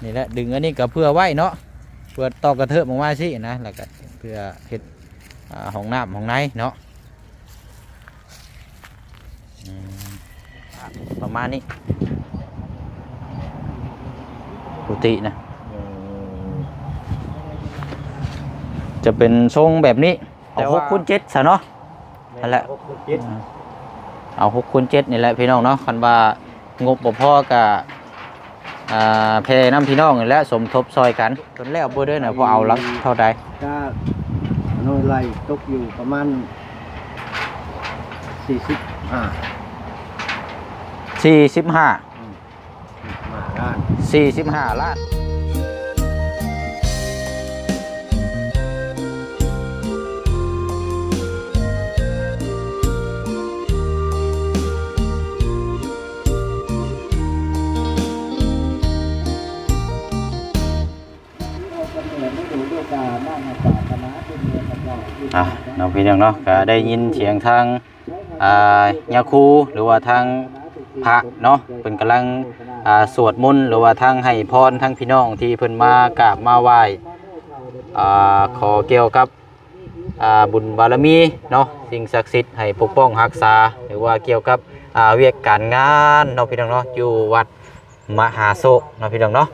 ນີ້ແຫຼະ ດຶງອັນນີ້ກໍເພື່ອໄວ້ເນາະ ເພື່ອຕອກກະເທີບອອກມາຊີ້ນະ ແລ້ວກໍເພື່ອເຮັດ ອ່າ ຫ້ອງນ້ຳຫ້ອງໃນເນາະ. ອືມ ປະມານນີ້ ກຸຕິນະ ເອີ ຈະເປັນຊົງແບບນີ້ ເອົາ ແຕ່ວ່າ ຫົກຄູນເຈັດຊະເນາະ. ແມ່ນ ຫັ້ນແຫຼະ ຫົກຄູນເຈັດ ເອົາຫົກຄູນເຈັດນີ້ແຫຼະພີ່ນ້ອງເນາະ ຄັນວ່າງົບບໍ່ພໍກະ ອ່າ ແຜ່ນຳພີ່ນ້ອງນີ້ແຫຼະ ສົມທົບຊ່ອຍກັນ. ຈົນແລ້ວບໍ່ເດີນະ ພໍເອົາຫຼັກເທົ່າໃດ? ກະໜ່ວຍໄລ່ຕົກຢູ່ປະມານສີ່ສິບຫ້າ ສີ່ສິບຫ້າ ອືມ ຫ້າລ້ານ ສີ່ສິບຫ້າລ້ານ. ອ່ະ ເນາະ ພີ່ນ້ອງເນາະ ກະໄດ້ຍິນສຽງທາງ ອ່າ ຍາຄູ ຫຼືວ່າທາງພະເນາະ ເພິ່ນກຳລັງ ອ່າ ສວດມົນ ຫຼືວ່າທາງໃຫ້ພອນທາງພີ່ນ້ອງທີ່ເພິ່ນມາກາບມາໄຫວ້ ອ່າ ຂໍກ່ຽວກັບ ອ່າ ບຸນບາລະມີເນາະ ສິ່ງສັກສິດໃຫ້ປົກປ້ອງຮັກສາ ຫຼືວ່າກ່ຽວກັບ ອ່າ ວຽກການງານເນາະ ພີ່ນ້ອງເນາະ ຢູ່ວັດ ມະຫາໂຊກເນາະ ພີ່ນ້ອງເນາະ.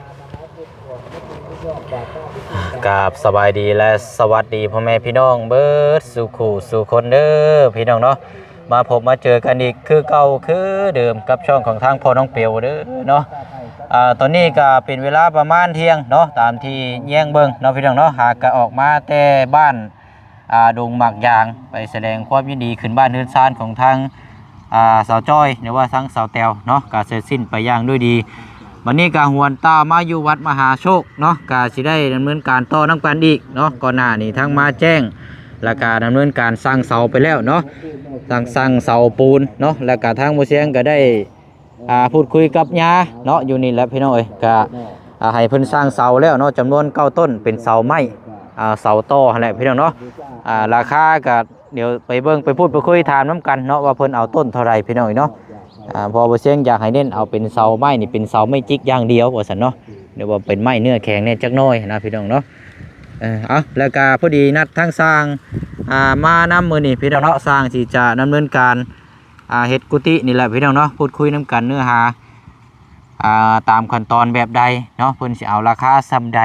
ກາບສະບາຍດີ ແລະ ສະຫວັດດີພໍ່ແມ່ພີ່ນ້ອງເບິດສູ່ຄູ່ສູ່ຄົນເດີພີ່ນ້ອງເນາະ. ມາພົບມາເຈີກັນອີກຄືເກົ່າຄືເດີມກັບຊ່ອງຂອງທາງພໍ່ນ້ອງເປວເດີເນາະ. ອ່າ ຕອນນີ້ກະເປັນເວລາປະມານທ່ຽງເນາະ ຕາມທີ່ແຍງເບິ່ງເນາະ ພີ່ນ້ອງເນາະ. ຫາກະອອກມາແຕ່ບ້ານ ອ່າ ດົງໝາກຢາງ ໄປສະແດງຄວາມຍິນດີຂຶ້ນບ້ານເຮືອນຊານຂອງທາງ ອ່າ ສາວຈ້ອຍ ຫຼືວ່າທາງສາວແຕວເນາະ ກະເສັດສິ້ນໄປຢ່າງດ້ວຍດີ. ບັດນີ້ກະຫວນຕາມາຢູ່ວັດມະຫາໂຊກເນາະ ກະຊິໄດ້ດຳເນີນການຕໍ່ນຳກັນອີກເນາະ. ກ່ອນໜ້ານີ້ທາງມາແຈ້ງ ແລ້ວກະດຳເນີນການສ້າງເສົາໄປແລ້ວເນາະ ສ້າງ ສ້າງເສົາປູນເນາະ ແລ້ວກະທາງບໍ່ຊຽງກະໄດ້ ອ່າ ພູດຄຸຍກັບຍາເນາະ ຢູ່ນີ້ແຫຼະພີ່ນ້ອງເອີຍ. ກະ ອ່າ ໃຫ້ເພິ່ນສ້າງເສົາແລ້ວເນາະ ຈຳນວນເກົ້າຕົ້ນ ເປັນເສົາໄມ້ ອ່າ ເສົາຕໍຫັ້ນແຫຼະພີ່ນ້ອງເນາະ. ອ່າ ລາຄາກະດຽວໄປເບິ່ງ ໄປພູດໄປຄຸຍຖາມນຳກັນເນາະ ວ່າເພິ່ນເອົາຕົ້ນເທົ່າໃດພີ່ນ້ອງເອີຍເນາະ. ອ່າ ເພາະວ່າບໍ່ຊຽງຢາກໃຫ້ເນັ້ນເອົາເປັນເສົາໄມ້ນີ້ ເປັນເສົາໄມ້ຈິກຢ່າງດຽວວ່າຊັ້ນເນາະ ຫຼືວ່າເປັນໄມ້ເນື້ອແຂງແດ່ຈັກໜ້ອຍນະພີ່ນ້ອງເນາະ. ເອີ ເອົາ ແລ້ວກະພໍດີນັດທາງຊ່າງ ອ່າ ມານຳມື້ນີ້ພີ່ນ້ອງເນາະ ຊ່າງທີ່ຈະດຳເນີນການ ອ່າ ເຮັດກຸຕິນີ້ແຫຼະພີ່ນ້ອງເນາະ ພູດຄຸຍນຳກັນເນື້ອຫາ ອ່າ ຕາມຂັ້ນຕອນແບບໃດເນາະ ເພິ່ນຊິເອົາລາຄາສ່ຳໃດ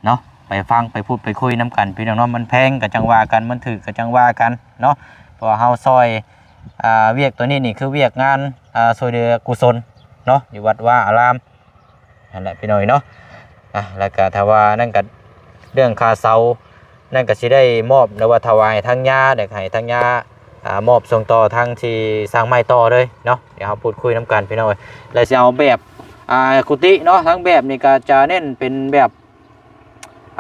ເນາະ ໄປຟັງໄປພູດໄປຄຸຍນຳກັນພີ່ນ້ອງເນາະ. ມັນແພງກະຈັ່ງວ່າກັນ ມັນຖືກກະຈັ່ງວ່າກັນເນາະ ເພາະວ່າເຮົາຊ່ອຍ ອ່າ ວຽກໂຕນີ້ນີ້ຄືວຽກງານ ອ່າ ຊ່ວຍເຫຼືອກຸສົນເນາະ ຢູ່ວັດວາອາລາມ ຫັ້ນແຫຼະພີ່ນ້ອງເນາະ. ອ່າ ແລ້ວກະຖ້າວ່ານັ້ນກະເລື່ອງຄ່າເສົານັ້ນກະຊິໄດ້ມອບ ຫຼືວ່າຖວາຍທາງຍາ ແລ້ວກະໃຫ້ທາງຍາ ອ່າ ມອບສົ່ງຕໍ່ທາງທີ່ສ້າງໄມ້ຕໍ່ເລີຍເນາະ. ດຽວເຮົາພູດຄຸຍນຳກັນພີ່ນ້ອງເອີຍ ແລ້ວຊິເອົາແບບ ອ່າ ກຸຕິເນາະ ທັງແບບນີ້ກະຈະເນັ້ນເປັນແບບ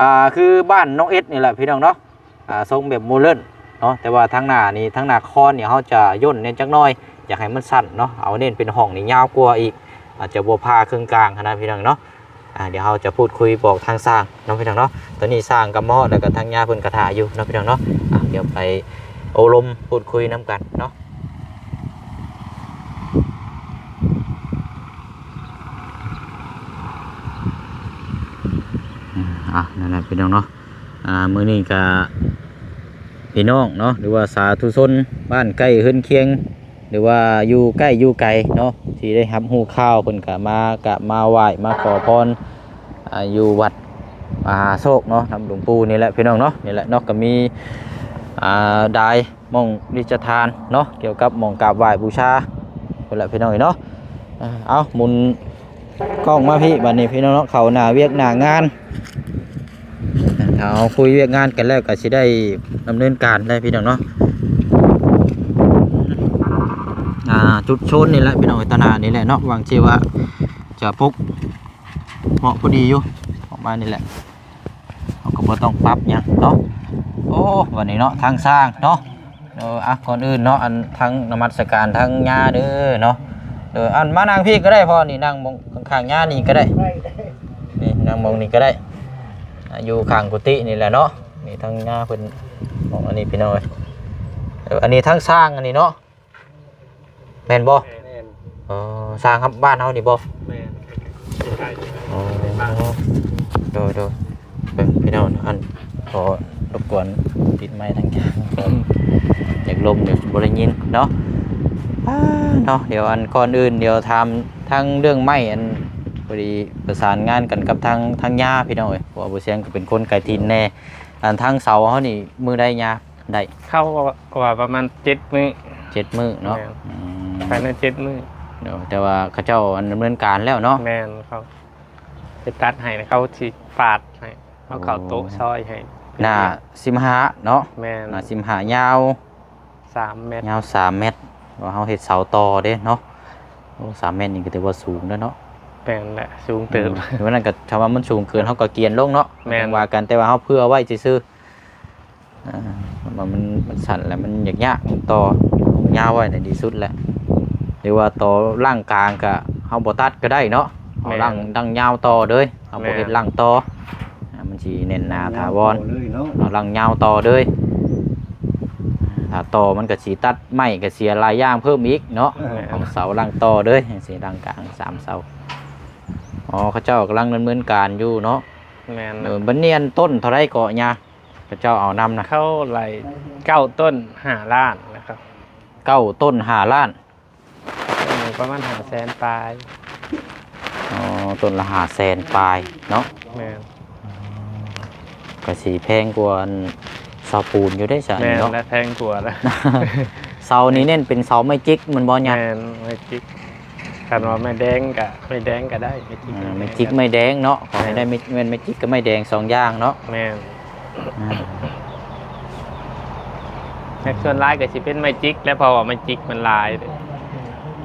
ອ່າ ຄືບ້ານນ້ອງເອັດນີ້ແຫຼະພີ່ນ້ອງເນາະ. ອ່າ ຊົງແບບໂມເດີນເນາະ ແຕ່ວ່າທາງໜ້ານີ້ ທາງໜ້າຄອນນີ້ ເຮົາຈະຢ່ນແດ່ຈັກໜ້ອຍ ຢາກໃຫ້ມັນສັ້ນເນາະ ເອົາເນັ້ນເປັນຫ້ອງນີ້ຍາວກວ່າອີກ ອາດຈະບໍ່ຜ່າເຄິ່ງກາງຫັ້ນນະພີ່ນ້ອງເນາະ. ອ່າ ດຽວເຮົາຈະພູດຄຸຍບອກທາງຊ່າງເນາະພີ່ນ້ອງເນາະ. ຕອນນີ້ຊ່າງກະມາຮອດ ແລ້ວກະທາງຍາເພິ່ນກະຖ້າຢູ່ເນາະພີ່ນ້ອງເນາະ. ອ່າ ດຽວໄປໂອ້ລົມພູດຄຸຍນຳກັນເນາະ. ອ່າ ນັ້ນແຫຼະພີ່ນ້ອງເນາະ. ອ່າ ມື້ນີ້ກະພີ່ນ້ອງເນາະ ຫຼືວ່າສາທຸຊົນບ້ານໃກ້ເຮືອນຄຽງ ຫຼືວ່າຢູ່ໃກ້ຢູ່ໄກເນາະ ທີ່ໄດ້ຮັບຮູ້ຂ່າວ ເພິ່ນກະມາກະມາໄຫວ້ມາຂໍພອນ ອ່າ ຢູ່ວັດມະຫາໂຊກເນາະ ນຳຫຼວງປູ່ນີ້ແຫຼະພີ່ນ້ອງເນາະ. ນີ້ແຫຼະເນາະ ກະມີ ອ່າ ດາຍ ໝ່ອງດິດສະຖານເນາະ ກ່ຽວກັບໝ່ອງກາບໄຫວ້ບູຊາພຸ້ນແຫຼະພີ່ນ້ອງເອີຍເນາະ. ເອົາ ໝູນກ້ອງມາພີ້ ບາດນີ້ພີ່ນ້ອງເນາະ ເຂົ້າໜ້າວຽກໜ້າງານ. ຖ້າເຮົາຄຸຍວຽກງານກັນແລ້ວ ກະຊິໄດ້ດຳເນີນການໄດ້ພີ່ນ້ອງເນາະ. ອ່າ ຈຸດໂຊນນີ້ແຫຼະພີ່ນ້ອງເອີຍ ຕາໜ້ານີ້ແຫຼະເນາະ ຫວັງຊິວ່າຈະປຸກເໝາະພໍດີຢູ່ ປະມານນີ້ແຫຼະ. ເຮົາກະບໍ່ຕ້ອງປັບຫຍັງເນາະ. ໂອ້ ວັນນີ້ເນາະ ທາງຊ່າງເນາະ. ເອີ ອ່ະ ກ່ອນອື່ນເນາະ ອັນ ທັງນະມັດສະການທາງຍາເດີເນາະ. ເອີ ອັນ ມານັ່ງພີ້ກະໄດ້ພໍ່ ນີ້ນັ່ງໝ່ອງຂ້າງໆຍານີ້ກະໄດ້ ນີ້ນັ່ງໝ່ອງນີ້ກະໄດ້. ອ່າ ຢູ່ຂ້າງກຸຕິນີ້ແຫຼະເນາະ. ນີ້ທາງຍາເພິ່ນໝ່ອງອັນນີ້ພີ່ນ້ອງເອີຍ. ເອີ ອັນນີ້ທາງຊ່າງອັນນີ້ເນາະ. ແມ່ນບໍ່? ແມ່ນ. ອໍ ຊ່າງຮັບບ້ານເຮົານີ້ບໍ່? ແມ່ນ. ອໍ ໂດຍ ເບິ່ງພີ່ນ້ອງ ອັນ ຂໍລົບກວນຕິດໄມທາງກາງກ່ອນ ຢາກລົມ ດຽວຊິບໍ່ໄດ້ຍິນເນາະ. ອ່າ ເນາະ ດຽວອັນ ກ່ອນອື່ນ ດຽວຖາມທາງເລື່ອງໄມ້ ອັນ ພໍດີປະສານງານກັນກັບທາງ ທາງຍ່າພີ່ນ້ອງເອີຍ ເພາະວ່າບໍ່ສຽງກໍເປັນຄົນໄກຖິ່ນແດ່. ອັນ ທາງເສົາເຮົານີ້ ມື້ໃດຍ່າໄດ້? ເຂົາວ່າປະມານເຈັດມື້ ເຈັດມື້ເນາະ. ແມ່ນ ອືມ ພາຍໃນເຈັດມື້. ໂດຍ ແຕ່ວ່າເຂົາເຈົ້າ ອັນ ດຳເນີນການແລ້ວເນາະ. ແມ່ນ ເຂົາໄປຕັດໃຫ້ ເຂົາຊິຟາດໃຫ້ ເອົາເຂົ້າໂຕະ ໂອ້ ຊອຍໃຫ້. ໜ້າສິບຫ້າເນາະ. ແມ່ນ ໜ້າສິບຫ້າ ຍາວສາມແມັດ ຍາວສາມແມັດ. ວ່າເຮົາເຮັດເສົາຕໍ່ເດ້ເນາະ. ໂອ້ ສາມແມັດນີ້ກໍຖືວ່າສູງແລ້ວເນາະ. ແມ່ນແຫຼະ ສູງເຕີບ. ອືມ ວ່ານັ້ນກໍ ຖ້າວ່າມັນສູງເກີນ ເຮົາກໍກຽນລົງເນາະ. ແມ່ນ ວ່າກັນ ແຕ່ວ່າເຮົາເພື່ອໄວ້ຊື່ໆ. ອ່າ ມັນ ມັນສັ້ນແລ້ວມັນຍາກໆ ຕໍ່ຍາວໄວ້ໃນທີ່ສຸດແຫຼະ. ຫຼືວ່າຕໍ່ຫຼັງກາງກະເຮົາບໍ່ຕັດກໍໄດ້ເນາະ. ເຮົາ ແມ່ນ ຫຼັງ ຫຼັງຍາວຕໍ່ເລີຍ ເຮົາບໍ່ ແມ່ນ ເຮັດຫຼັງຕໍ່. ອ່າ ມັນຊິແໜ້ນໜາຖາວອນ ເຮົາຫຼັງຍາວຕໍ່ເລີຍ. ຖ້າຕໍ່ມັນກໍຊິຕັດໄມ້ ກໍເສຍຫຼາຍຢ່າງເພີ່ມອີກເນາະ. ແມ່ນ ເອົາເສົາຫຼັງຕໍ່ເລີຍ ເສຍຫຼັງກາງສາມເສົາ. ອໍ ເຂົາເຈົ້າກຳລັງດຳເນີນການຢູ່ເນາະ. ແມ່ນ ເອີ ບັດນີ້ອັນຕົ້ນເທົ່າໃດເກາະຍາ ເຂົາເຈົ້າເອົານຳນະ? ເຂົາໄລ່ເກົ້າຕົ້ນຫ້າລ້ານນະຄັບ. ເກົ້າຕົ້ນຫ້າລ້ານ ເອີ ປະມານຫ້າແສນປາຍ. ອໍ ຕົ້ນລະຫ້າແສນປາຍເນາະ. ແມ່ນ ກໍຊິແພງກວ່າອັນເສົາປູນຢູ່ເດ້ຊະ. ແມ່ນເນາະ ແລະ ແພງກວ່າລະ. ເສົານີ້ເນັ້ນເປັນເສົາໄມ້ຈິກແມ່ນບໍ່ຍາ? ແມ່ນ ໄມ້ຈິກ. ຄັນວ່າໄມ້ແດງກະ ໄມ້ແດງກະໄດ້ ໄມ້ຈິກ ອືມ ໄມ້ແດງ ໄມ້ຈິກ ໄມ້ແດງເນາະ. ຂໍໃຫ້ໄດ້ ແມ່ນ ແມ່ນໄມ້ຈິກກັບໄມ້ແດງສອງຢ່າງເນາະ. ແມ່ນ ອືມ ແຕ່ສ່ວນຫຼາຍກໍຊິເປັນໄມ້ຈິກແຫຼະ ເພາະວ່າໄມ້ຈິກມັນຫຼາຍເດ້.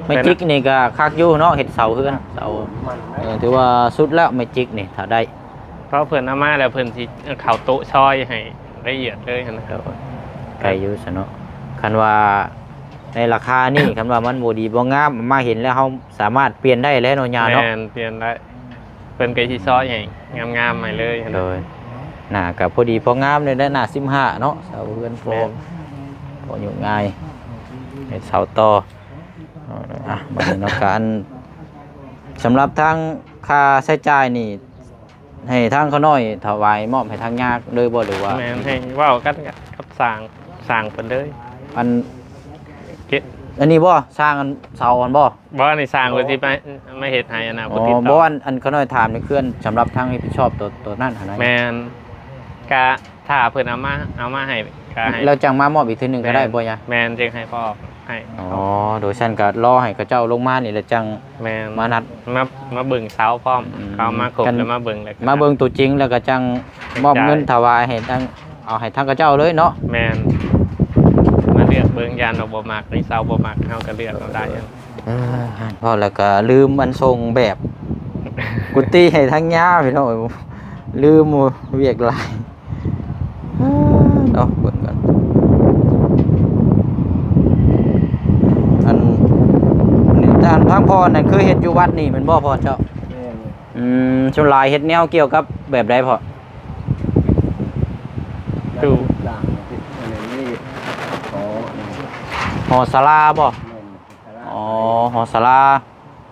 ໄມ້ຈິກນີ້ກໍຄັກຢູ່ເນາະ ເຮັດເສົາເຮືອນ ເສົາ ເອີ ຖືວ່າສຸດແລ້ວໄມ້ຈິກນີ້ ຖ້າໄດ້ ເພາະເພິ່ນເອົາມາແລ້ວ ເພິ່ນຊິເອົາເຂົ້າໂຕະຊອຍໃຫ້ລະອຽດເລີຍຫັ້ນນະ. ໂດຍ ໄກຢູ່ຊະເນາະ. ຄັນວ່າໃນລາຄານີ້ ຄັນວ່າມັນບໍ່ດີບໍ່ງາມ ມາເຫັນແລ້ວ ເຮົາສາມາດປ່ຽນໄດ້ແລ້ວເນາະຍາເນາະ. ແມ່ນ ປ່ຽນໄດ້ ເພິ່ນກໍຊິຊອຍໃຫ້ງາມໆໃຫ້ເລີຍ. ໂດຍ ໜ້າກໍພໍດີພໍງາມເລີຍນະ ໜ້າສິບຫ້າເນາະ ເສົາເຮືອນພໍ ແມ່ນ ພໍຢູ່ງ່າຍ ເຮັດເສົາຕໍ່. ອ່ະ ບັດນີ້ເນາະ ການ ສຳລັບທາງຄ່າໃຊ້ຈ່າຍນີ້ ໃຫ້ທາງຂ້ານ້ອຍຖວາຍມອບໃຫ້ທາງຍາເລີຍບໍ່ ຫຼືວ່າ? ແມ່ນ ໃຫ້ເວົ້າກັນກັບຊ່າງ ຊ່າງເພິ່ນເລີຍ. ອັນ ເກ- ອັນນີ້ບໍ່? ຊ່າງອັນເສົາຫັ້ນບໍ່? ບໍ່ ອັນນີ້ຊ່າງເພິ່ນຊິມາ ມາເຮັດໃຫ້ຫັ້ນນະ. ອໍ ບໍ່ຕິດຕໍ່ ບໍ່ ອັນ ອັນຂ້ານ້ອຍຖາມໃນເຄື່ອນສຳລັບທາງຮັບຜິດຊອບໂຕ ໂຕນັ້ນຫັ້ນນະ. ແມ່ນ ກະຖ້າເພິ່ນເອົາມາ ເອົາມາໃຫ້ ກະໃຫ້ ແລ້ວຈັ່ງມາມອບອີກເທື່ອໜຶ່ງກໍໄດ້ບໍ່ຍາ? ແມ່ນ ຈຶ່ງໃຫ້ພໍ່ອອກໃຫ້. ອໍ ໂດຍຊັ້ນກໍລໍໃຫ້ເຂົາເຈົ້າລົງມານີ້ແຫຼະ ຈັ່ງ ແມ່ນ ມານັດ ມາ ມາເບິ່ງເສົາພ້ອມ. ອືມ ເຂົາມາຄົບ ຄັນ ແລ້ວມາເບິ່ງ ແລ້ວກໍ ມາເບິ່ງໂຕຈິງ ແລ້ວກໍຈັ່ງມອບເງິນຖວາຍໃຫ້ທາງ ເອົາໃຫ້ທາງເຂົາເຈົ້າເລີຍເນາະ. ແມ່ນ ມາເລືອກເບິ່ງ ຢ້ານວ່າບໍ່ມັກ ມີເສົາບໍ່ມັກ ເຮົາກໍເລືອກເອົາໄດ້. ເອີ ເວົ້າແລ້ວກໍລືມອັນສົ່ງແບບກຸດຕີ້ໃຫ້ທາງຍາພີ່ນ້ອງເອີຍ ລືມ ວຽກຫຼາຍ. ເອີ ເນາະ ເບິ່ງກັນ ອັນນີ້ ທາງ ທາງພໍ່ນັ້ນເຄີຍເຮັດຢູ່ວັດນີ້ແມ່ນບໍ່ພໍ່ເຈົ້າ? ແມ່ນ. ອືມ ສ່ວນຫຼາຍເຮັດແນວກ່ຽວກັບແບບໃດພໍ່? ຕູ້ ສ້າງ ອັນນີ້ ຫໍ ຫໍສາລາບໍ່? ແມ່ນ ຫໍສາລາ ອໍ ຫໍສາລາ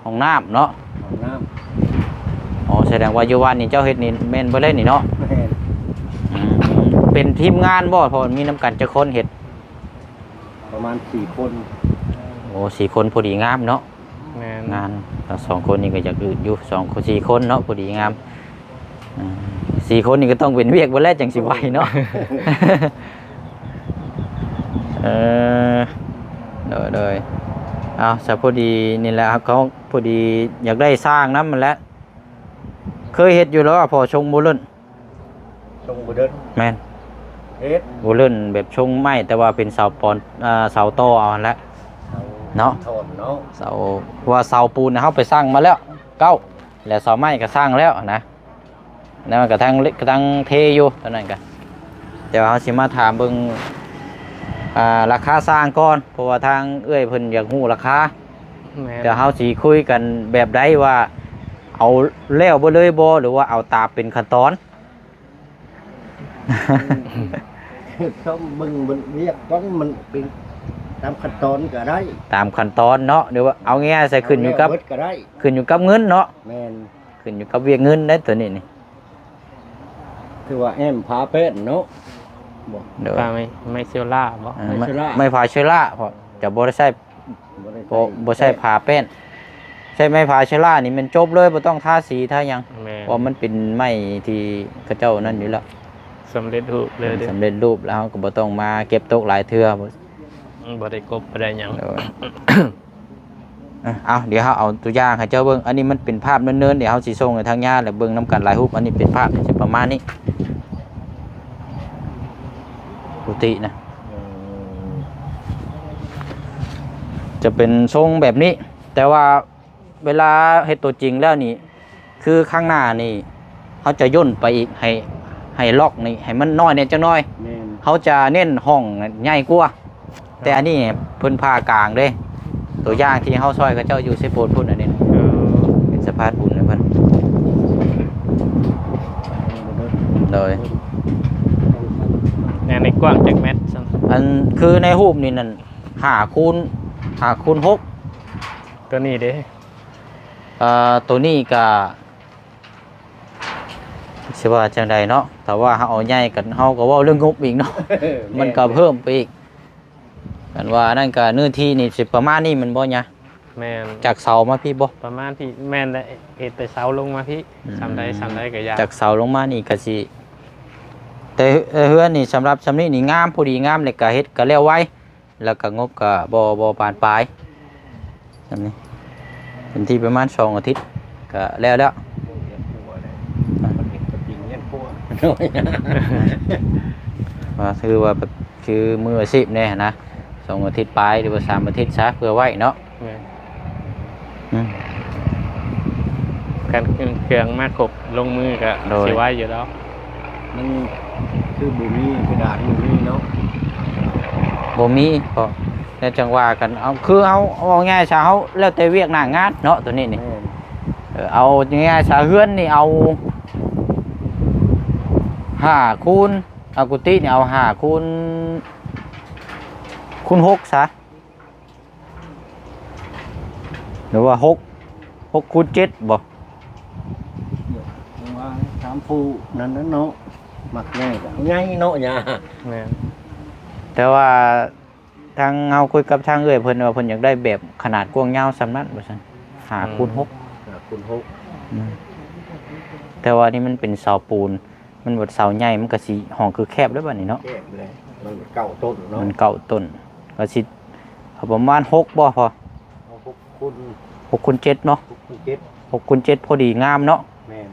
ຫ້ອງນ້ຳເນາະ ຫ້ອງນ້ຳ. ອໍ ສະແດງວ່າຢູ່ວັດນີ້ເຈົ້າເຮັດນີ້ແມ່ນເບິດເລີຍນີ້ເນາະ? ແມ່ນ. ອືມ ເປັນທີມງານບໍ່? ເພາະມີນຳກັນຈັກຄົນເຮັດ? ປະມານສີ່ຄົນ. ໂອ້ ສີ່ຄົນພໍດີງາມເນາະ. ແມ່ນ ງານ ແລ້ວສອງຄົນນີ້ກໍຢາກອຶດຢູ່ ສອງຄົນ ສີ່ຄົນເນາະ ພໍດີງາມ. ອ່າ ສີ່ຄົນນີ້ກໍຕ້ອງເປັນວຽກເບິດແລ້ວຈັ່ງຊິໄວເນາະ. ເອີ ໂດຍ ໂດຍ ເອົາ ສະ ພໍດີນີ້ແຫຼະ ເຮົາກໍພໍດີຢາກໄດ້ຊ່າງນຳຫັ້ນແຫຼະ. ເຄີຍເຮັດຢູ່ແລ້ວ ພໍຊົງບູເລິນ ຊົງບູເລິນ. ແມ່ນ ເຮັດບູເລິນແບບຊົງໄມ້ ແຕ່ວ່າເປັນເສົາປອນ ເອີ ເສົາຕໍ່ເອົາຫັ້ນແຫຼະ ເສົາເນາະ ທ່ອນເນາະ ເສົາ ເພາະວ່າເສົາປູນເຮົາໄປສ້າງມາແລ້ວເກົ້າ ແລ້ວເສົາໄມ້ກໍສ້າງແລ້ວນະ. ແລ້ວກໍທັງເຫຼັກກໍທັງເທຢູ່ຕອນນັ້ນກະ ແຕ່ວ່າເຮົາຊິມາຖາມເບິ່ງ ອ່າ ລາຄາຊ່າງກ່ອນ ເພາະວ່າທາງເອື້ອຍເພິ່ນຢາກຮູ້ລາຄາ. ແມ່ນ ແຕ່ເຮົາຊິຄຸຍກັນແບບໃດ ວ່າເອົາແລ້ວເບິດເລີຍບໍ່ ຫຼືວ່າເອົາຕາມເປັນຂັ້ນຕອນ? ຕ້ອງເບິ່ງ ເບິ່ງວຽກ ຕ້ອງ ມັນເປັນຕາມຂັ້ນຕອນກໍໄດ້ ຕາມຂັ້ນຕອນເນາະ ຫຼືວ່າເອົາງ່າຍໆໃສ່ ຂຶ້ນຢູ່ກັບ ເອົາແລ້ວເບິດກໍໄດ້ ຂຶ້ນຢູ່ກັບເງິນເນາະ. ແມ່ນ ຂຶ້ນຢູ່ກັບວຽກເງິນໄດ໋ໂຕນີ້ນີ້. ຄືວ່າແອ້ມຝາແປ້ນເນາະ ບໍ່ ໂດຍ ປາໄມ້ ໄມ້ເຊວລາບໍ່? ເອີ ໄມ້ ໄມ້ເຊວລາ ໄມ້ຝາເຊວລາ ເພາະຈະບໍ່ໄດ້ໃຊ້ ບໍ່ໄດ້ໃຊ້ ບໍ່ ບໍ່ໃຊ້ຝາແປ້ນ ໃຊ້ໄມ້ຝາເຊວລານີ້ແມ່ນຈົບເລີຍ ບໍ່ຕ້ອງທາສີທາຫຍັງ ແມ່ນ ເພາະມັນເປັນໄມ້ທີ່ເຂົາເຈົ້ານັ້ນຢູ່ແລ້ວ ສຳເລັດຮູບເລີຍເດ້ ສຳເລັດຮູບ ແລ້ວເຮົາກໍບໍ່ຕ້ອງມາເກັບຕົກຫຼາຍເທື່ອ ອືມ ບໍ່ໄດ້ກົບ ບໍ່ໄດ້ຫຍັງ ໂດຍ ເອີ ເອົາ ດຽວເຮົາເອົາຕົວຢ່າງໃຫ້ເຈົ້າເບິ່ງ ອັນນີ້ມັນເປັນພາບເນີນໆ ດຽວເຮົາຊິສົ່ງໃຫ້ທາງຍາດ ແລ້ວເບິ່ງນຳກັນຫຼາຍຮູບ ອັນນີ້ເປັນພາບ ມັນຊິປະມານນີ້ ປົກກະຕິນະ ເອີ ຈະເປັນຊົງແບບນີ້ ແຕ່ວ່າເວລາເຮັດຕົວຈິງແລ້ວນີ້ ຄືຂ້າງໜ້ານີ້ ເຮົາຈະຫຍໍ້ນໄປອີກ ໃຫ້ ໃຫ້ລັອກນີ້ໃຫ້ມັນນ້ອຍແດ່ຈັກໜ້ອຍ ແມ່ນ ເຮົາຈະເນັ້ນຫ້ອງໃຫຍ່ກວ່າ ແຕ່ອັນນີ້ເພິ່ນຜ່າກາງເດ້ ຕົວຢ່າງທີ່ເຮົາຊ່ອຍເຂົາເຈົ້າຢູ່ເຊໂປນພຸ້ນ ອັນນີ້ ເອີ ເປັນສະພານປູນໃຫ້ເພິ່ນ ໂດຍ ແນວນີ້ກວ້າງຈັກແມັດຊັ້ນ? ອັນ ຄືໃນຮູບນີ້ນັ້ນ ຫ້າຄູນ ຫ້າຄູນຫົກ ຕົວນີ້ເດ້? ເອີ ຕົວນີ້ກະ ຊິວ່າຈັ່ງໃດເນາະ ຖ້າວ່າເຮົາເອົາໃຫຍ່ກັນ ເຮົາກໍເວົ້າເລື່ອງງົບອີກເນາະ ແມ່ນ ມັນກໍເພີ່ມໄປອີກ ຄັນວ່ານັ້ນກໍເນື້ອທີ່ນີ້ຊິປະມານນີ້ແມ່ນບໍ່ຍາ? ແມ່ນ ຈາກເສົາມາພີ້ບໍ່? ປະມານພີ້ ແມ່ນແຫຼະ ເຮັດແຕ່ເສົາລົງມາພີ້ ອືມ ສ່ຳໃດສ່ຳໃດກໍຢ່າ ຈາກເສົາລົງມານີ້ກໍຊິ ແຕ່ ແຕ່ເຮືອນນີ້ສຳລັບສ່ຳນີ້ນີ້ງາມ ພໍດີງາມ ແລ້ວກໍເຮັດກໍແລ້ວໄວ ແລ້ວກໍງົບກໍບໍ່ ບໍ່ບານປາຍ ສ່ຳນີ້ ເປັນທີ່ປະມານສອງອາທິດກໍແລ້ວແລ້ວ ວ່າຖືວ່າແບບຄືມືອາຊີບແດ່ນະ ສອງອາທິດປາຍ ຫຼືວ່າສາມອາທິດຊະ ເພື່ອໄວ້ເນາະ ແມ່ນ ອືມ ຄັນເຄື່ອງມາຄົບລົງມືກໍ ໂດຍ ຊິໄວຢູ່ດອກ ມັນຄືບໍ່ມີເພດານ ບໍ່ມີເນາະ ບໍ່ມີ ເພາະ ແລ້ວຈັ່ງວ່າກັນ ເອົາ ຄືເຮົາເວົ້າງ່າຍຊະ ເຮົາແລ້ວແຕ່ວຽກໜ້າງານເນາະ ໂຕນີ້ນີ້ ແມ່ນ ເອີ ເອົາງ່າຍຊະ ເຮືອນນີ້ເອົາຫ້າຄູນ ເອົາກຸຕິນີ້ເອົາຫ້າຄູນ ຄູນຫົກຊະ ຫຼືວ່າຫົກ ຫົກຄູນເຈັດບໍ່? ວ່າຕາມຜູ້ນັ້ນແຫຼະເນາະ ມັກໃຫຍ່ກໍເອົາໃຫຍ່ເນາະ ຫຍ້າ ແມ່ນ ແຕ່ວ່າ ທາງເຮົາຄຸຍກັບທາງເອື້ອຍເພິ່ນວ່າ ເພິ່ນຢາກໄດ້ແບບຂະໜາດກວ້າງຍາວສ່ຳນັ້ນວ່າຊັ້ນ ຫ້າຄູນຫົກ ອືມ ຫ້າຄູນຫົກ ອືມ ແຕ່ວ່ານີ້ມັນເປັນເສົາປູນ ມັນບໍ່ເສົາໃຫຍ່ ມັນກໍຊິຫ້ອງຄືແຄບແລ້ວບັດນີ້ເນາະ ແຄບເລີຍ ມັນເກົ້າຕົ້ນເນາະ ມັນເກົ້າຕົ້ນ ກໍຊິເອົາປະມານຫົກບໍ່ພໍ? ເອົາຫົກຄູນ ຫົກຄູນເຈັດເນາະ ຫົກຄູນເຈັດ ຫົກຄູນເຈັດ ພໍດີງາມເນາະ ແມ່ນ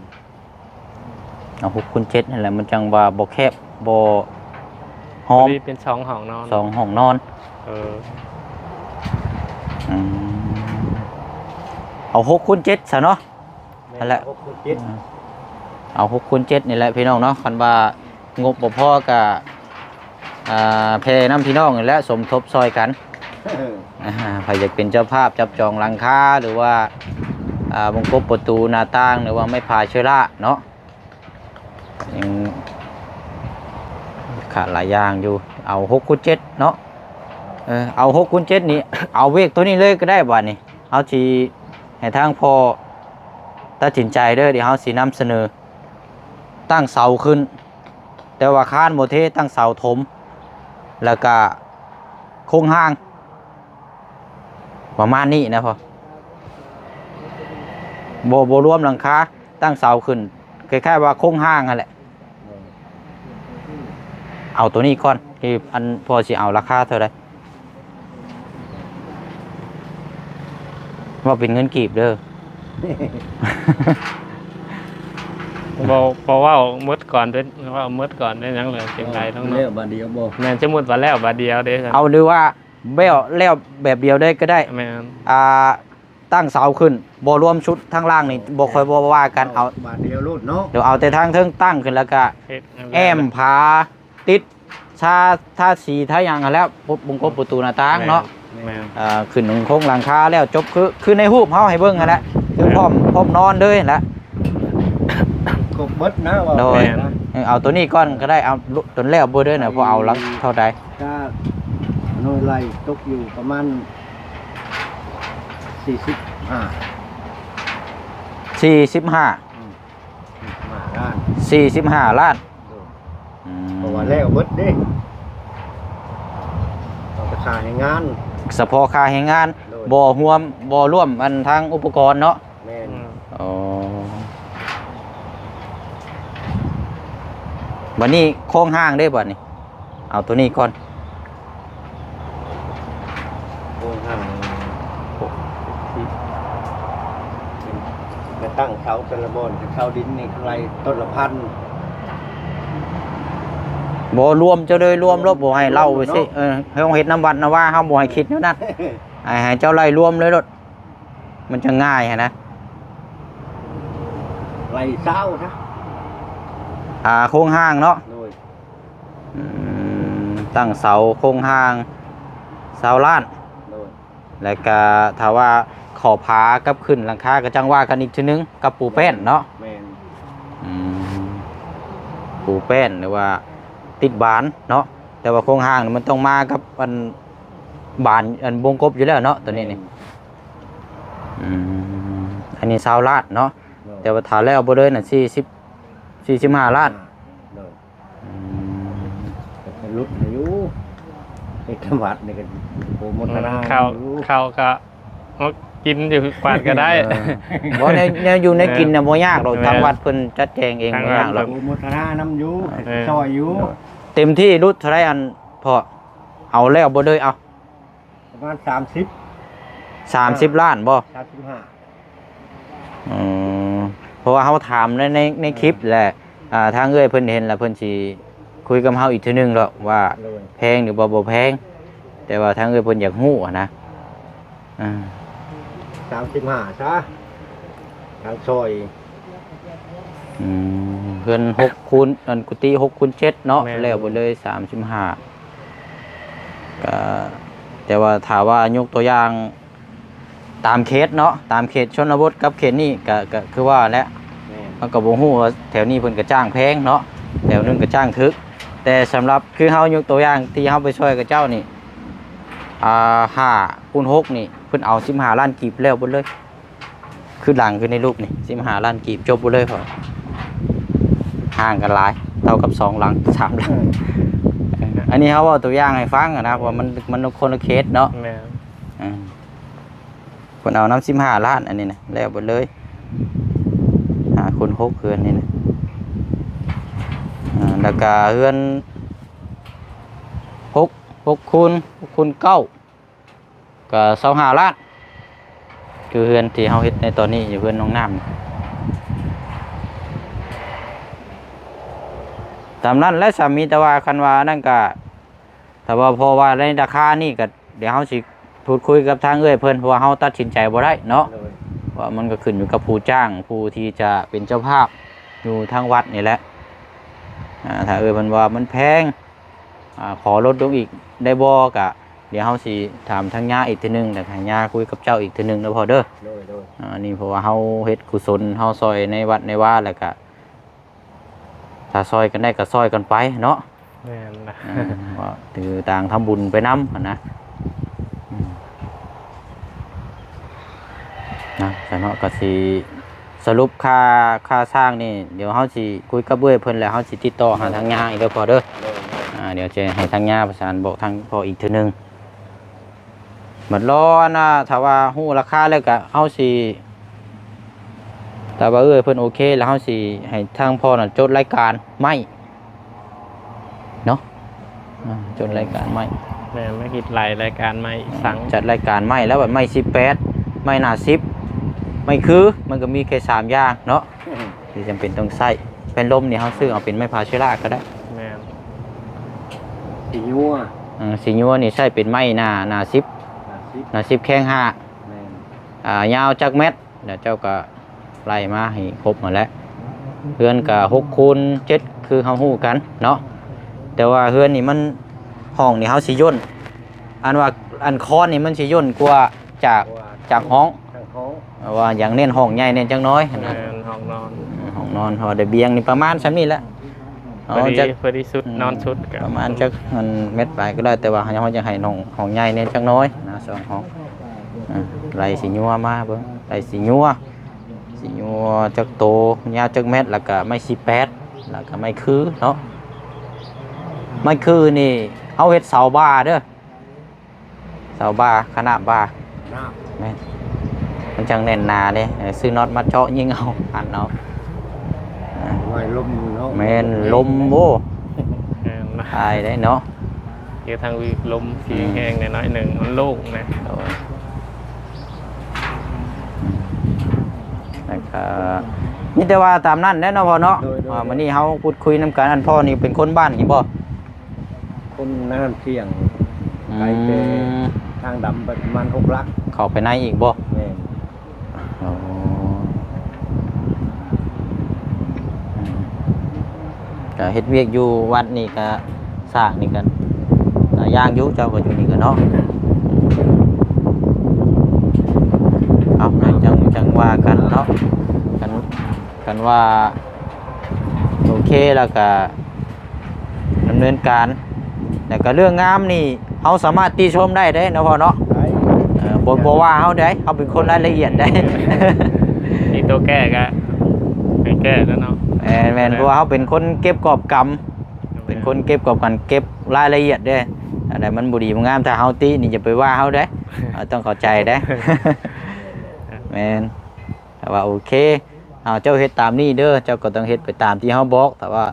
ເອົາຫົກຄູນເຈັດຫັ້ນແຫຼະ ມັນຈັ່ງວ່າບໍ່ແຄບ ບໍ່ຫ້ອມ ພໍດີເປັນສອງຫ້ອງນອນ ສອງຫ້ອງນອນ ເອີ ອືມ ເອົາຫົກຄູນເຈັດຊະເນາະ ແມ່ນ ຫັ້ນແຫຼະ ຫົກຄູນເຈັດ ເອົາຫົກຄູນເຈັດນີ້ແຫຼະພີ່ນ້ອງເນາະ ຄັນວ່າງົບບໍ່ພໍກະ ອ່າ ແຜ່ນຳພີ່ນ້ອງນີ້ແຫຼະ ສົມທົບຊ່ອຍກັນ ເອີ ອ່າ ໃຜຢາກເປັນເຈົ້າພາບຈັບຈອງຫຼັງຄາ ຫຼືວ່າ ອ່າ ວົງກົບປະຕູໜ້າຕ່າງ ຫຼືວ່າໄມ້ຜາເຊື້ອລາເນາະ ຍັງຂາດຫຼາຍຢ່າງຢູ່ ເອົາຫົກຄູນເຈັດເນາະ ເອີ ເອົາຫົກຄູນເຈັດນີ້ ເອົາວຽກໂຕນີ້ເລີຍກໍໄດ້ບາດນີ້ ເຮົາຊິໃຫ້ທາງພໍ່ຕັດສິນໃຈເດີ ດຽວເຮົາຊິນຳສະເໜີ ຕັ້ງເສົາຂຶ້ນ ແຕ່ວ່າຄານບໍ່ເທ ຕັ້ງເສົາຖົມ ແລ້ວກະໂຄງຮ່າງ ປະມານນີ້ນະພໍ່ ບໍ່ ບໍ່ລວມຫຼັງຄາ ຕັ້ງເສົາຂຶ້ນ ຄ້າຍໆວ່າໂຄງຮ່າງຫັ້ນແຫຼະ ເອົາໂຕນີ້ກ່ອນ ທີ່ອັນພໍ່ຊິເອົາລາຄາເທົ່າໃດ? ເວົ້າເປັນເງິນກີບເດີ ບໍ່ ບໍ່ເວົ້າໝົດກ່ອນເປັນ ເວົ້າໝົດກ່ອນເປັນຫຍັງເລີຍ ຈັ່ງໃດ ເອີ ເນາະ ແລ້ວບາດດຽວບໍ່? ແມ່ນ ສົມມຸດວ່າແລ້ວບາດດຽວເດ້ ເອົາ ຫຼືວ່າແບບ ແລ້ວແບບດຽວເລີຍກໍໄດ້ ແມ່ນ ອ່າ ຕັ້ງເສົາຂຶ້ນ ບໍ່ລວມຊຸດທາງລ່າງນີ້ ບໍ່ຄ່ອຍ ບໍ່ວ່າກັນ ເອົາບາດດຽວໂລດເນາະ ດຽວເອົາແຕ່ທາງເທິງຕັ້ງຂຶ້ນ ແລ້ວກະ ເຮັດ ແອ້ມຝາ ຕິດ ທາ ທາສີທາຫຍັງຫັ້ນແຫຼະ ປຸບ ວົງກົບປະຕູໜ້າຕ່າງເນາະ ແມ່ນ ແມ່ນ ເອີ ຂຶ້ນໂຄງຫຼັງຄາແລ້ວຈົບ ຄື ຄືໃນຮູບເຮົາໃຫ້ເບິ່ງຫັ້ນແຫຼະ ຄື ແມ່ນ ພ້ອມ ພ້ອມນອນເລີຍຫັ້ນແຫຼະ ຄົບເບິດນະ ວ່າ ໂດຍ ແມ່ນ ເອີ ເອົາໂຕນີ້ກ່ອນກໍໄດ້ ເອົາໂຕແລ້ວບໍ່ເດີນະ ພໍເອົາຫຼັງເທົ່າໃດ? ກະນ້ອຍໄລ່ຕົກຢູ່ປະມານສີ່ສິບຫ້າ ສີ່ສິບຫ້າ ອືມ ຫ້າລ້ານ ສີ່ສິບຫ້າລ້ານ ເພາະວ່າແລ້ວເບິດເດ້ ເອົາແຕ່ຄ່າແຮງງານ ສະເພາະຄ່າແຮງງານ ໂດຍ ບໍ່ຮວມ ບໍ່ລວມອັນທາງອຸປະກອນເນາະ. ແມ່ນ ອືມ ອໍ ບັດນີ້ໂຄງຮ່າງເດ້ບັດນີ້ ເອົາໂຕນີ້ກ່ອນ ໂຄງຮ່າງ ມາຕັ້ງເສົາແຕ່ລະບ່ອນ ເສົາດິນນີ້ເທົ່າໃດ ຕົ້ນລະພັນ ບໍ່ລວມເຈົ້າເລີຍ ລວມໂລດ ບໍ່ໃຫ້ເລົ່າໄປຊິ ເອີ ໃຫ້ເຮົາເຮັດນຳວັດນຳວາ ເຮົາບໍ່ໃຫ້ຄິດແນວນັ້ນ ໃຫ້ ໃຫ້ເຈົ້າໄລ່ລວມເລີຍໂລດ ມັນຈະງ່າຍຫັ້ນນະ ໄລ່ຊາວຊະ ອ່າ ໂຄງຮ່າງເນາະ ໂດຍ ອືມ ຕັ້ງເສົາໂຄງຮ່າງຊາວລ້ານ ໂດຍ ແລ້ວກະຖ້າວ່າເຂົ້າຜາກັບຂຶ້ນຫຼັງຄາ ກະຈັ່ງວ່າກັນອີກເທື່ອໜຶ່ງກັບປູແປ້ນເນາະ. ແມ່ນ ອືມ ປູແປ້ນ ຫຼືວ່າຕິດບານເນາະ ແຕ່ວ່າໂຄງຮ່າງນີ້ມັນຕ້ອງມາກັບອັນບານ ອັນວົງກົບຢູ່ແລ້ວເນາະ ໂຕນີ້ນີ້. ແມ່ນ ອືມ ອັນນີ້ຊາວລ້ານເນາະ ໂດຍ ແຕ່ວ່າຖ້າແລ້ວບໍ່ເລີຍນະ ສີ່ສິບ ສີ່ສິບຫ້າລ້ານ ໂດຍ ອືມ ກໍຫຼຸດໃຫ້ຢູ່ ເຮັດທຳວັດນີ້ກໍ ໂອ້ ໂມທນາ ອືມ ເຂົ້າ ຢູ່ ເຂົ້າກໍມາກິນຢູ່ກວາດກໍໄດ້ ເອີ ບໍ່ ແນວ ແນວຢູ່ແນວກິນນະ ແມ່ນ ບໍ່ຍາກດອກ ແມ່ນ ທາງວັດເພິ່ນຈັດແຈງເອງ ທາງ ບໍ່ຍາກດອກ ວັດເພິ່ນ ໂອ້ ໂມທະນານຳຢູ່ ເອີ ຊ່ອຍຢູ່ ເຕັມທີ່ຫຼຸດເທົ່າໃດອັນພໍ່ ເອົາແລ້ວບໍ່ເລີຍ ເອົາ ປະມານສາມສິບ ສາມສິບລ້ານບໍ່? ສາມສິບຫ້າ ອືມ ເພາະວ່າເຮົາຖາມໃນ ໃນ ໃນຄລິບ ອືມ ແຫຼະ ອ່າ ທາງເອື້ອຍເພິ່ນເຫັນແລ້ວ ເພິ່ນຊິຄຸຍກັບເຮົາອີກເທື່ອໜຶ່ງດອກວ່າ ໂດຍ ແພງຫຼືບໍ່ ບໍ່ແພງ ແຕ່ວ່າທາງເອື້ອຍເພິ່ນຢາກຮູ້ຫັ້ນນະ ອ່າ ສາມສິບຫ້າຊະ ທາງຊອຍ ອືມ ເຮືອນຫົກຄູນ ອັນ ກຸຕິຫົກຄູນເຈັດເນາະ ແມ່ນ ແລ້ວໄປເລີຍສາມສິບຫ້າ ກະ ແຕ່ວ່າຖ້າວ່າຍົກຕົວຢ່າງຕາມເຂດເນາະ ຕາມເຂດຊົນນະບົດກັບເຂດນີ້ ກະ ກະຄືວ່າແຫຼະ ແມ່ນ ເຮົາກໍບໍ່ຮູ້ວ່າແຖວນີ້ເພິ່ນກະຈ້າງແພງເນາະ ແຖວໜຶ່ງກະຈ້າງຖືກ ແຕ່ສຳລັບຄືເຮົາຍົກຕົວຢ່າງທີ່ເຮົາໄປຊ່ອຍເຂົາເຈົ້ານີ້ ອ່າ ຫ້າຄູນຫົກນີ້ ເພິ່ນເອົາສິບຫ້າລ້ານກີບແລ້ວເບິດເລີຍ. ຄືຫຼັງຄືໃນຮູບນີ້ ສິບຫ້າລ້ານກີບ ຈົບເບິດເລີຍພໍ່ ຫ່າງກັນຫຼາຍ ເທົ່າກັບສອງຫຼັງ ສາມຫຼັງ ເອີ ອັນນີ້ເຮົາເວົ້າຕົວຢ່າງໃຫ້ຟັງນະ ເອີ ເພາະວ່າມັນ ມັນຄົນລະເຂດເນາະ ແມ່ນ ເອີ ເພິ່ນເອົານຳສິບຫ້າລ້ານ ອັນນີ້ນະ ແລ້ວເບິດເລີຍ ຫ້າຄູນຫົກ ເຮືອນນີ້ນະ ອ່າ ແລ້ວກະເຮືອນຫົກ ຫົກຄູນ ຫົກຄູນເກົ້າ ກໍຊາວຫ້າລ້ານ ຄືເຮືອນທີ່ເຮົາເຮັດໃນຕອນນີ້ຢູ່ ເຮືອນນ້ອງນ້ຳ ຕາມນັ້ນແຫຼະ ສາມີ ແຕ່ວ່າຄັນວ່ານັ້ນກໍ ຖ້າວ່າພໍວ່າໃນລາຄານີ້ກໍ ດຽວເຮົາຊິພູດຄຸຍກັບທາງເອື້ອຍເພິ່ນ ເພາະວ່າເຮົາຕັດສິນໃຈບໍ່ໄດ້ເນາະ ໂດຍ ວ່າມັນກໍຂຶ້ນຢູ່ກັບຜູ້ຈ້າງ ຜູ້ທີ່ຈະເປັນເຈົ້າພາບຢູ່ທາງວັດນີ້ແຫຼະ ອ່າ ຖ້າເອື້ອຍເພິ່ນວ່າມັນແພງ ອ່າ ຂໍລົດລົງອີກໄດ້ບໍ່ ກະດຽວເຮົາຊິຖາມທາງຍ່າອີກເທື່ອໜຶ່ງ ແລ້ວໃຫ້ຍ່າຄຸຍກັບເຈົ້າອີກເທື່ອໜຶ່ງເດີພໍ່ເດີ ໂດຍ ໂດຍ ອ່າ ອັນນີ້ເພາະວ່າເຮົາເຮັດກຸສົນ ເຮົາຊ່ອຍໃນວັດໃນວາ ແລ້ວກະ ຖ້າຊ່ອຍກັນໄດ້ກໍຊ່ອຍກັນໄປເນາະ ແມ່ນ ອ່າ ວ່າຖືຕ່າງທຳບຸນໄປນຳຫັ້ນນະ ອືມ ນະ ຊັ້ນເນາະ ກໍຊິສະຫຼຸບຄ່າ ຄ່າຊ່າງນີ້ ດຽວເຮົາຊິຄຸຍກັບເອື້ອຍເພິ່ນ ແລ້ວເຮົາຊິຕິດຕໍ່ຫາທາງຍ່າອີກເດີພໍ່ເດີ ໂດຍ ໂດຍ ອ່າ ດຽວຈະໃຫ້ທາງຍ່າປະສານບອກທາງພໍ່ອີກເທື່ອໜຶ່ງ. ບັດລໍອັນນ່າ ຖ້າວ່າຮູ້ລາຄາແລ້ວກະເຮົາຊິ ຖ້າວ່າເອື້ອຍເພິ່ນໂອເຄແລ້ວ ເຮົາຊິໃຫ້ທາງພໍ່ນັ້ນຈົດລາຍການໄມ້ເນາະ ອ່າ ຈົດລາຍການໄມ້ ແມ່ນ ມາເຮັດລາຍ ລາຍການໄມ້ ອ່າ ສັງ ຈັດລາຍການໄມ້ ແລ້ວບັດໄມ້ສິບແປດ ໄມ້ໜ້າສິບ ໄມ້ຄື ມັນກໍມີແຄ່ສາມຢ່າງເນາະ ອືມ ທີ່ຈຳເປັນຕ້ອງໃຊ້ ແຜ່ນລົມນີ້ເຮົາຊື້ເອົາເປັນໄມ້ພາເຊລາກໍໄດ້ ແມ່ນ ສີຍົວ ອ່າ ສີຍົວນີ້ໃຊ້ເປັນໄມ້ໜ້າ ໜ້າສິບ ໜ້າສິບ ໜ້າສິບແຂ້ງຫ້າ ແມ່ນ ອ່າ ຍາວຈັກແມັດ ແລ້ວເຈົ້າກໍໄລ່ມາໃຫ້ຄົບຫັ້ນແຫຼະ ເຮືອນກໍຫົກຄູນເຈັດ ຄືເຮົາຮູ້ກັນເນາະ ແຕ່ວ່າເຮືອນນີ້ມັນ ຫ້ອງນີ້ເຮົາຊິຢ່ນ ອັນວ່າ ອັນຄອນນີ້ມັນຊິຢ່ນກວ່າຈາກ ຈາກຫ້ອງ ຈາກຫ້ອງ ວ່າຢາກເນັ້ນຫ້ອງໃຫຍ່ແດ່ຈັກໜ້ອຍຫັ້ນນະ ແມ່ນ ຫ້ອງນອນ ເອີ ຫ້ອງນອນ ເພາະວ່າລະບຽງນີ້ປະມານສ່ຳນີ້ແຫຼະ ພໍດີ ເອົາຈັກ ພໍດີສຸດ ອືມ ນອນສຸດກໍປະມານຈັກ ອັນ ແມັດປາຍກໍໄດ້ ແຕ່ວ່າເຮົາ ເຮົາຈະໃຫ້ຫ້ອງ ຫ້ອງໃຫຍ່ແດ່ຈັກໜ້ອຍນະ ສອງຫ້ອງ ອ່າ ໄລ່ສີຍົວມາເບິ່ງ ໄລ່ສີຍົວ ສີຍົວຈັກໂຕ ຍາວຈັກແມັດ ແລ້ວກະໄມ້ສິບແປດ ແລ້ວກະໄມ້ຄືເນາະ ມັນຄືນີ້ ເຮົາເຮັດເສົາບ່າເດີ ເສົາບ່າ ຄະນະບ່າ ນ້ຳ ແມ່ນ ມັນຈັ່ງແໜ້ນໜາເດ້. ເອີ ຊື້ນັອດມາເຈາະຍິງເອົາ ອັນເອົາ ໄວ້ລົມຢູ່ເນາະ ແມ່ນ ລົມ ໂອ້ ແມ່ນ ອາຍໄດ້ເນາະ ຢູ່ທາງວິ ລົມທີ່ ອືມ ແຮງແດ່ໜ້ອຍໜຶ່ງ ມັນໂລ່ງນະ ໂດຍ ແລ້ວກໍມີແຕ່ວ່າຕາມນັ້ນແຫຼະເນາະພໍ່ເນາະ. ໂດຍ ໂດຍ ວ່າມື້ນີ້ເຮົາພູດຄຸຍນຳກັນ ອັນພໍ່ນີ້ເປັນຄົນບ້ານນີ້ບໍ່? ຄົນນານພຽງ ອືມ ໄກແຕ່ທາງດຳໄປປະມານຫົກຫຼັກ ເຂົ້າໄປໃນອີກບໍ່? ແມ່ນ ອໍ ອືມ ກະເຮັດວຽກຢູ່ວັດນີ້ກະ ສ້າງນີ້ກະຫຼາຍຢ່າງຢູ່ ເຈົ້າກໍຢູ່ນີ້ກະເນາະ ເອົາ ຈັ່ງ ຈັ່ງວ່າກັນເນາະ ຄັນ ຄັນວ່າໂອເຄແລ້ວກະ ດຳເນີນການ ແລ້ວກໍເລື່ອງງາມນີ້ ເຮົາສາມາດຕິຊົມໄດ້ເດ້ເນາະພໍ່ເນາະ ໄດ້ ເອີ ບໍ່ ບໍ່ວ່າເຮົາເດ້ ເຮົາເປັນຄົນລາຍລະອຽດເດ້ ມີຕົວແກ້ກໍໃຫ້ແກ້ແລ້ວເນາະ ແມ່ນໆ ເພາະວ່າເຮົາເປັນຄົນເກັບກອບກຳ ເປັນຄົນເກັບກອບກຳ ເກັບລາຍລະອຽດເດ້ ອັນໃດມັນບໍ່ດີບໍ່ງາມ ຖ້າເຮົາຕິນີ້ຢ່າໄປວ່າເຮົາເດ້ ເຮົາຕ້ອງເຂົ້າໃຈເດ້ ແມ່ນ ຖ້າວ່າໂອເຄ ເອົາ ເຈົ້າເຮັດຕາມນີ້ເດີ ເຈົ້າກໍຕ້ອງເຮັດໄປຕາມທີ່ເຮົາບອກ ຖ້າວ່າ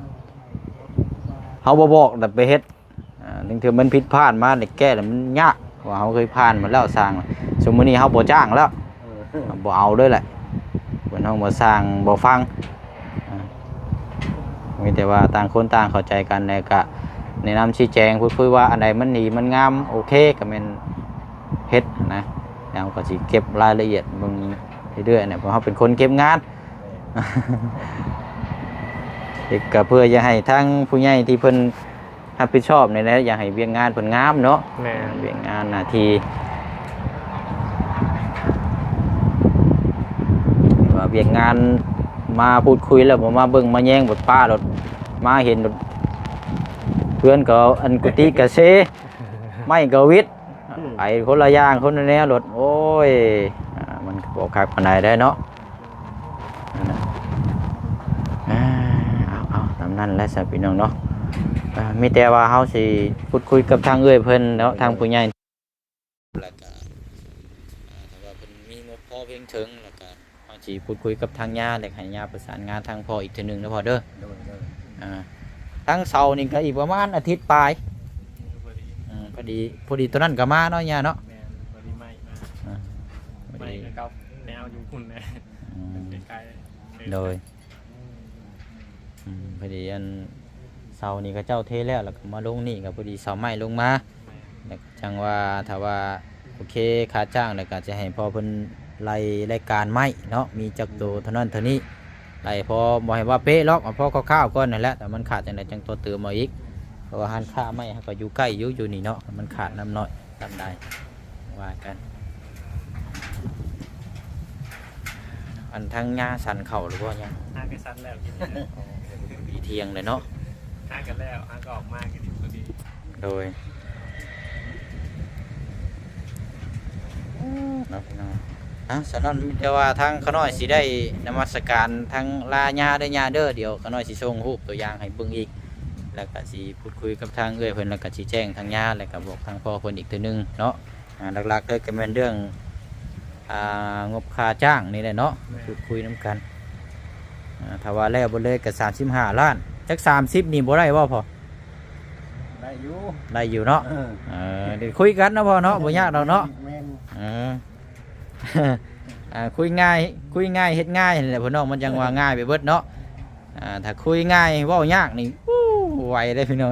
ເຮົາບໍ່ບອກແລ້ວໄປເຮັດ ອ່າ ລາງເທື່ອມັນຜິດພາດມານີ້ແກ້ແລ້ວມັນຍາກ ເພາະວ່າເຮົາເຄີຍຜ່ານມາແລ້ວ ຊ່າງ ຊຸມມື້ນີ້ເຮົາບໍ່ຈ້າງແລ້ວ ເອີ ເຮົາບໍ່ເອົາເລີຍແຫຼະ ເພິ່ນເຮົາບໍ່ຊ່າງບໍ່ຟັງ ອ່າ ມີແຕ່ວ່າຕ່າງຄົນຕ່າງເຂົ້າໃຈກັນ ແລ້ວກະແນະນຳຊີ້ແຈງ ພູດຄຸຍວ່າອັນໃດມັນດີມັນງາມ ໂອເຄ ກໍແມ່ນເຮັດນະ ແລ້ວເຮົາກໍຊິເກັບລາຍລະອຽດເບິ່ງເລື້ອຍໆ ເພາະເຮົາເປັນຄົນເກັບງານ ເຮັດກໍເພື່ອຢາກໃຫ້ທາງຜູ້ໃຫຍ່ທີ່ເພິ່ນ ຮັບຜິດຊອບນີ້ແຫຼະ ຢາກໃຫ້ວຽກງານເພິ່ນງາມເນາະ ແມ່ນ ວຽກງານໜ້າທີ່ ວ່າວຽກງານມາພູດຄຸຍແລ້ວບໍ່ມາເບິ່ງມາແຍງ ບັດປ້າໂລດ ມາເຫັນໂລດ ເພື່ອນກໍອັນກຸຕິກະເຊ ໄມ້ກໍວິດ ອືມ ໄປຄົນລະຢ່າງຄົນລະແນວໂລດ ໂອ້ຍ ອ່າ ມັນກໍບໍ່ຄັກປານໃດໄດ໋ເນາະ. ນັ້ນນະ ອ່າ ເອົາ ເອົາ ຕາມນັ້ນແຫຼະຊະພີ່ນ້ອງເນາະ ອ່າ ມີແຕ່ວ່າເຮົາຊິພູດຄຸຍກັບທາງເອື້ອຍເພິ່ນເນາະ ໂດຍ ທາງຜູ້ໃຫຍ່ ແລ້ວກະ ອ່າ ຖ້າວ່າເພິ່ນມີງົບພໍພຽງເຖິງ ແລ້ວກະເຮົາຊິພູດຄຸຍກັບທາງຍ່າ ແລ້ວໃຫ້ຍ່າປະສານງານທາງພໍ່ອີກເທື່ອໜຶ່ງເນາະພໍ່ເດີ ໂດຍ ໂດຍ ອ່າ ທາງເສົານີ້ກະອີກປະມານອາທິດປາຍ ພໍດີ ອືມ ພໍດີ ພໍດີຕອນນັ້ນກະມາເນາະຍ່າເນາະ ແມ່ນ ພໍດີໄມ້ມາ ອ່າ ໄມ້ກໍເກົ່າແນວຢູ່ພຸ້ນແຫຼະ ອືມ ໃກ້ໆ ໂດຍ ອືມ ອືມ ພໍດີອັນເສົານີ້ເຂົາເຈົ້າເທແລ້ວ ແລ້ວກໍມາລົງນີ້ ກໍພໍດີເສົາໄມ້ລົງມາ ແມ່ນ ແລ້ວກໍຈັ່ງວ່າ ຖ້າວ່າໂອເຄຄ່າຈ້າງ ແລ້ວກໍຈະໃຫ້ພໍ່ເພິ່ນໄລ່ລາຍການໄມ້ເນາະ ມີຈັກໂຕເທົ່ານັ້ນເທົ່ານີ້ ໄລ່ພໍ ບໍ່ໃຫ້ວ່າເປະຫຼອກ ເອົາພໍຄ່າວໆກ່ອນນັ້ນແຫຼະ ຖ້າມັນຂາດຈັ່ງໃດຈັ່ງຕໍ່ເຕີມເອົາອີກ ເພາະວ່າຮ້ານຄ້າໄມ້ເຮົາກໍຢູ່ໃກ້ຢູ່ ຢູ່ນີ້ເນາະ ມັນຂາດນຳໜ້ອຍ ຕາມໃດວ່າກັນ ອັນທາງຍ່າສັນເຂົ້າຫຼືບໍ່ຍັງ? ຫາກໍສັນແລ້ວ ກິນແລ້ວ ໂອ້ ດີທ່ຽງເລີຍເນາະ ຫາກັນແລ້ວ ຫາກໍອອກມາກໍດີພໍດີ ໂດຍ ເນາະພີ່ນ້ອງ ອ່ະ ສະນັ້ນມີແຕ່ວ່າທາງຂ້ານ້ອຍຊິໄດ້ນະມັດສະການທາງລາຍ່າເດີຍ່າເດີ ດຽວຂ້ານ້ອຍຊິສົ່ງຮູບຕົວຢ່າງໃຫ້ເບິ່ງອີກ ແລ້ວກໍຊິ ຄຸຍກັບທາງເອື້ອຍເພິ່ນ ແລ້ວກໍຊິແຈ້ງທາງຍາ ແລ້ວກໍບອກທາງພໍ່ເພິ່ນອີກເທື່ອໜຶ່ງເນາະ. ອ່າ ຫຼັກໆເລີຍກໍແມ່ນເລື່ອງ ອ່າ ງົບຄ່າຈ້າງນີ້ແຫຼະເນາະ ແມ່ນ ພູດຄຸຍນຳກັນ. ອ່າ ຖ້າວ່າແລ້ວເບິດເລີຍກໍສາມສິບຫ້າລ້ານ. ຈັກສາມສິບນີ້ບໍ່ໄດ້ບໍ່ພໍ່? ໄດ້ຢູ່ ໄດ້ຢູ່ເນາະ. ເອີ ເອີ ດຽວຄຸຍກັນເນາະພໍ່ເນາະ ບໍ່ຍາກດອກເນາະ. ແມ່ນ ເອີ ອ່າ ຄຸຍງ່າຍ ຄຸຍງ່າຍເຮັດງ່າຍຫັ້ນແຫຼະ ພໍ່ນ້ອງ ມັນຈັ່ງວ່າງ່າຍໄປເບິດເນາະ. ອ່າ ຖ້າຄຸຍງ່າຍເວົ້າຍາກນີ້ ໂອ້ ໄວເດ້ພີ່ນ້ອງ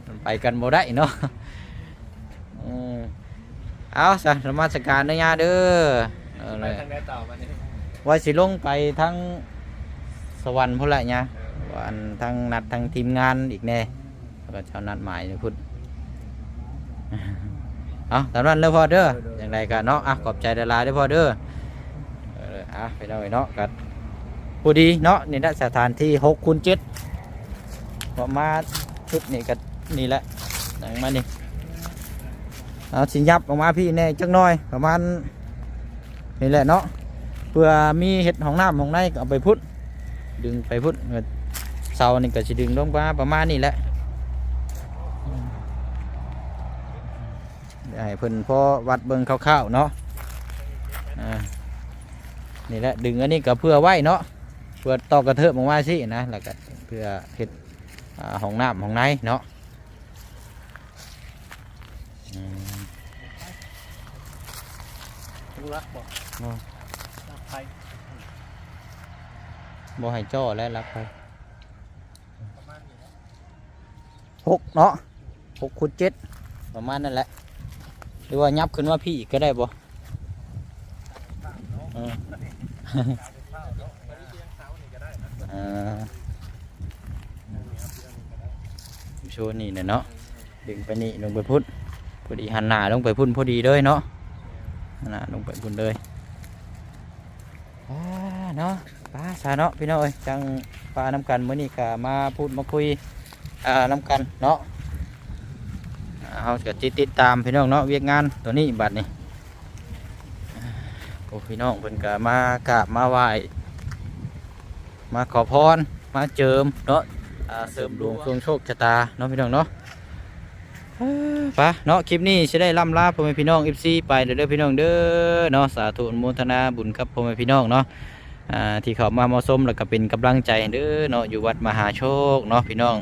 ມັນໄປກັນບໍ່ໄດ້ເນາະ. ອືມ ເອົາຊະ ນະມັດສະການເດີຍາເດີ. ເອີ ໄປທາງໃດຕໍ່ບັດນີ້? ວ່າຊິລົງໄປທາງສະຫວັນພຸ້ນແຫຼະຍາ ເອີ ອັນທາງນັດທາງທີມງານອີກແດ່ ແລ້ວກໍເຈົ້ານັດໝາຍຢູ່ພຸ້ນ. ເອົາ ຕາມນັ້ນເດີພໍ່ເດີ ໂດຍໆ ຈັ່ງໃດກໍເນາະ. ອ່ະ ຂອບໃຈຫຼາຍໆເດີພໍ່ເດີ. ເອີ ອ່ະ ພີ່ນ້ອງເອີຍເນາະ ກໍພໍດີເນາະ ນີ້ແຫຼະ ສະຖານທີ່ຫົກຄູນເຈັດ ປະມານ ຊຸດນີ້ກໍນີ້ແຫຼະ ນັ່ງມານີ້ ເອົາ ຊິຫຍັບອອກມາພີ້ແດ່ຈັກໜ້ອຍ ປະມານນີ້ແຫຼະເນາະ ເພື່ອມີເຮັດຫ້ອງນ້ຳຫ້ອງໃນກໍເອົາໄປພຸ້ນ ດຶງໄປພຸ້ນ. ເສົານີ້ກໍຊິດຶງລົງມາປະມານນີ້ແຫຼະ. ໃຫ້ເພິ່ນພໍວັດເບິ່ງຄ່າວໆເນາະ. ອ່າ ນີ້ແຫຼະ ດຶງອັນນີ້ກໍເພື່ອໄວ້ເນາະ ເພື່ອຕອກກະເທີບອອກມາຊີ້ນະ ແລ້ວກໍເພື່ອເຮັດ ອ່າ ຫ້ອງນ້ຳຫ້ອງໃນເນາະ. ອືມ ເປັນຫຼັກບໍ່? ບໍ່ ຫຼັກໄຟ ບໍ່ໃຫ້ເຈາະແຫຼະ ຫຼັກໄຟ. ປະມານນີ້ແຫຼະ ຫົກເນາະ ຫົກຄູນເຈັດ ປະມານນັ້ນແຫຼະ ຫຼືວ່າຫຍັບຂຶ້ນມາພີ້ອີກກໍໄດ້ບໍ່? ເອີ ເອີ ໂຊນນີ້ແຫຼະເນາະ ດຶງໄປນີ້ລົງໄປພຸ້ນ ພໍດີຫັນໜ້າລົງໄປພຸ້ນພໍດີເລີຍເນາະ ຫັນໜ້າລົງໄປພຸ້ນເລີຍ. ອ່າ ເນາະ ໄປຊະເນາະ ພີ່ນ້ອງເອີຍ ຈັ່ງປານຳກັນ ມື້ນີ້ກໍມາພູດມາຄຸຍ ອ່າ ນຳກັນເນາະ. ອ່າ ເຮົາກໍຊິຕິດຕາມ ພີ່ນ້ອງເນາະ ວຽກງານໂຕນີ້ບັດນີ້. ໂອ້ ພີ່ນ້ອງເພິ່ນກໍມາກາບມາໄຫວ້ ມາຂໍພອນ ມາເຈີມເນາະ ອ່າ ເສີມດວງ ເສີມດວງ ໂຊກຊະຕາເນາະ ພີ່ນ້ອງເນາະ. ເອີ ໄປເນາະ ຄລິບນີ້ຊິໄດ້ລ່ຳລາພໍ່ແມ່ພີ່ນ້ອງ ເອັຟຊີ ໄປເດີ ພີ່ນ້ອງເດີເນາະ. ສາທຸອະນຸໂມທະນາບຸນກັບພໍ່ແມ່ພີ່ນ້ອງເນາະ ອ່າ ທີ່ເຂົ້າມາເໝາະສົມ ແລ້ວກໍເປັນກຳລັງໃຈໃຫ້ເດີເນາະ ຢູ່ວັດມະຫາໂຊກເນາະ ພີ່ນ້ອງ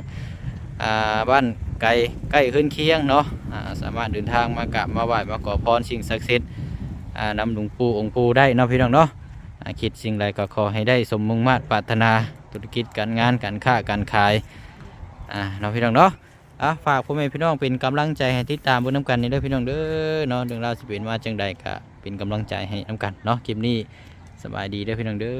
ອ່າ ບ້ານໄກໃກ້ເຮືອນຄຽງເນາະ ອ່າ ສາມາດເດີນທາງມາກາບມາໄຫວ້ມາຂໍພອນສິ່ງສັກສິດ ອ່າ ນຳຫຼວງປູ່ອົງປູ່ໄດ້ເນາະ ພີ່ນ້ອງເນາະ. ອ່າ ຄິດສິ່ງໃດກໍຂໍໃຫ້ໄດ້ສົມມຸ່ງມາດປາດຖະໜາ ທຸລະກິດການງານ ການຄ້າການຂາຍ ອ່າ ເນາະ ພີ່ນ້ອງເນາະ. ອ່າ ຝາກພໍ່ແມ່ພີ່ນ້ອງເປັນກຳລັງໃຈໃຫ້ຕິດຕາມເບິ່ງນຳກັນນີ້ເດີ ພີ່ນ້ອງເດີເນາະ. ເລື່ອງລາວຊິເປັນມາຈັ່ງໃດກໍເປັນກຳລັງໃຈໃຫ້ນຳກັນເນາະ. ຄລິບນີ້ສະບາຍດີເດີ ພີ່ນ້ອງເດີ.